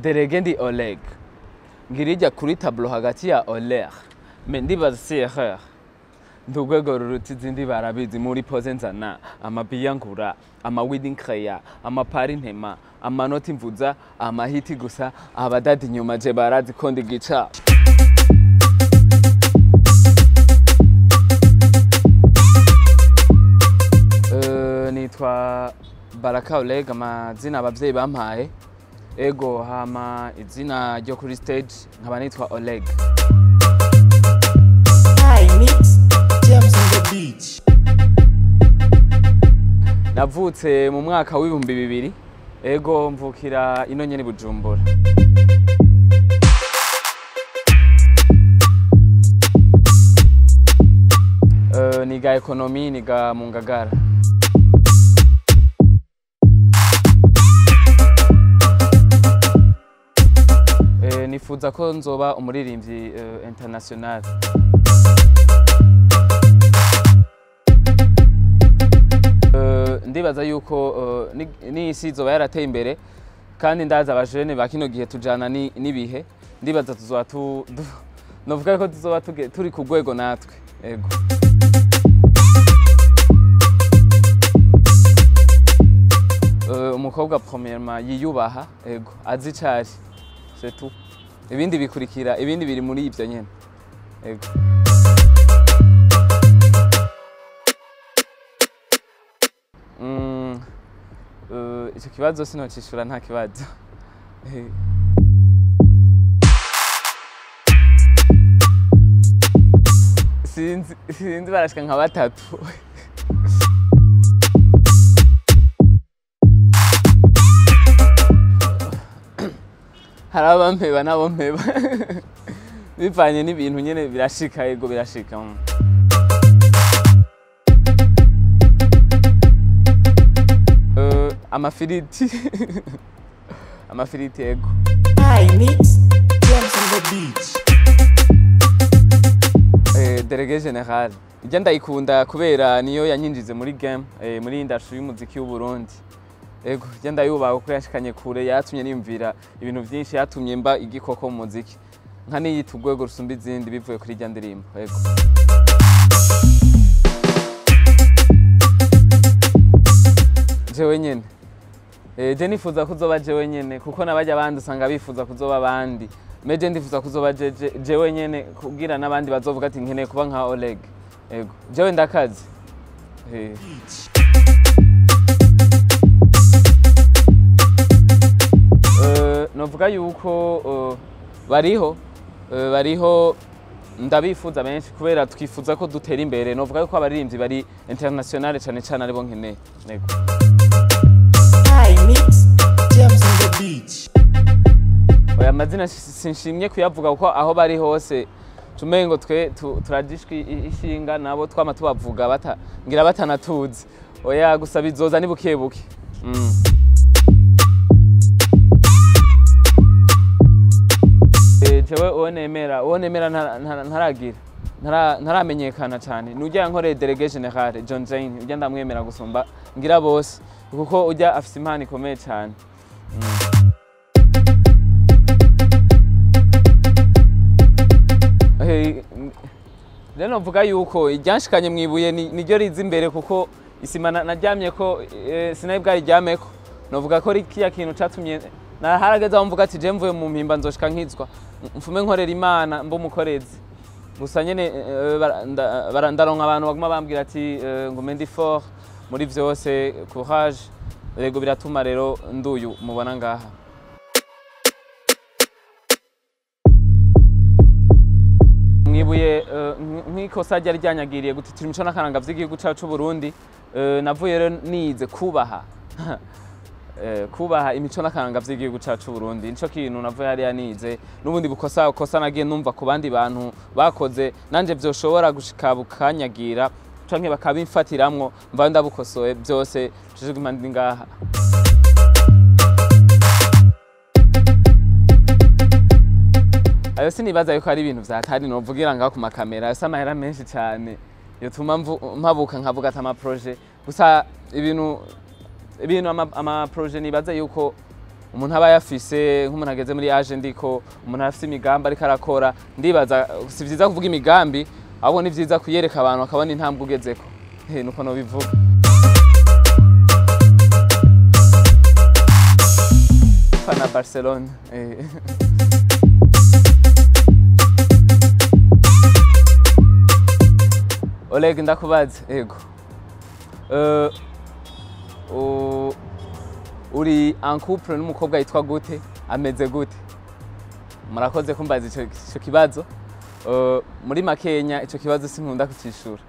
Délégué ndi Oleg, ngirijya kuri tableau hagati ya Oler, mais ndibaza si erreur. Ndi urwego ruruta izindi, barabizi. Muri pose nzana amabiya, ngura amawidi, nkreya amapari, ntema amanoti, mvuza amahiti gusa. Abadadi inyuma je barazi ko ndi gica. Nitwa Baraka Oleg, amazina abavyeyi bampaye, ego. Hama izina ryo kuri stage nkaba nitwa Oleg. Hi Mix, James on the beach. Navutse mu mwaka w'2000, ego, mvukira ino nyene i Bujumbura. Niga économie, niga mu Ngagara. Nifuza ko nzoba umuririmbyi international. Ndibaza yuko n'isi izoba yarateye imbere, kandi ndaza abajene ba kino gihe tujana n'ibihe. Ndibaza tuzoba novuga ko tuzoba turi ku rwego natwe, ego. Umukobwa premièrement yiyubaha, ego, azi icari, c'est tout. Ibindi bikurikira, ibindi biri muri ivyo nyene, ego. Ico kibazo sinocishura, nta kibazo. Sinzi, sinzi, barashika nka batatu. Hari abampeba n'abo mpeba bivanye n'ibintu nyene, birashika, ego, birashika. Amafiriti, amafiriti, ego. Hi Mix, James on the beach. Délégué général ijya ndayikunda kubera niyo yanyinjize muri game, muri industry y'umuziki w'u Burundi, ego. Ijya ndayubaha kuko yashikanye kure, yatumye niyumvira ibintu byinshi, yatumye mba igikoko mu muziki, nka niyita urwego rusumba izindi bivuye kuri irya ndirimbo, ego. Jewe nyene, je nifuza kuzoba jewe nyene, kuko n'abajya abandi usanga bifuza kuzoba abandi, mais je ndifuza kuzoba jewe nyene, kugira n'abandi bazovuga ati nkeneye kuba nka Oleg, ego. Jewe ndakazi. Novuga yuko bariho, bariho, ndabifuza benshi, kubera twifuza ko dutera imbere. Novuga yuko abaririmbyi bari international cane cane aribo nkeneye, ego. Hi Mix, James on the beach. Oya, amazina sinshimye kuyavuga, kuko aho bari hose tumengo twe turajishwe ishinga nabo, twama tubavuga bata ngira batanatuzi. Oya, gusa bizoza ni buke buke. Jewe uwo nemera ntaragira ntaramenyekana cyane nujya yankoreye Délégué Général, John Jane. Ujya ndamwemera gusumba ngira bose, kuko ujya afise impano ikomeye cyane. Rero novuga yuko iryanshikanye mwibuye niryo riza imbere, kuko isima naryamye ko sinari bwariryameko. Novuga ko kiya kintu catumye harageze aho mvuga ati je mvuye mu mpimba nzoshika nkizwa, mfume nkorera Imana, mbe umukorezi gusa nyene. Ndaronka abantu baguma bambwira ati ngume ndi fort muri vyose, courage. Rego, biratuma rero nduyu mubona ngaha mwibuye. Nk'ikosa ryari ryanyagiriye gutitira imico n'akaranga vy'igihugu cacu c'u Burundi. Navuye rero nize kubaha, kubaha imico n'akaranga vy'igihugu cacu c'u Burundi. Nico kintu navuye hariya nize. N'ubundi bukosa kosa nagiye numva ku bandi bantu bakoze, nanje vyoshobora gushika bukanyagira canke bakabimfatiramwo, mva ndabukosoye byose, cyo ndi ngaha. Ayo sinibaza yuko ari ibintu vyatari novugira ngaho ku makamera. Ayo si amahera menshi cyane yotuma mpabuka nkavuga ati amaprojet gusa, ibintu ama projet nibaza yuko Umuntu aba yafise, nk'umuntu ageze muri âge ndiko, umuntu afise imigambi ariko arakora, ndibaza si vyiza kuvuga imigambi, ahubwo ni vyiza kuyereka abantu bakabona intambwe ugezeko. Nuko nobivuga. Fana Barcelona. Oleg, ndakubaza. Ego. Uri en couple n'umukobwa yitwa gute, ameze gute? Murakoze kumbaza ico kibazo. Muri makenya ico kibazo sinkunda kucishura.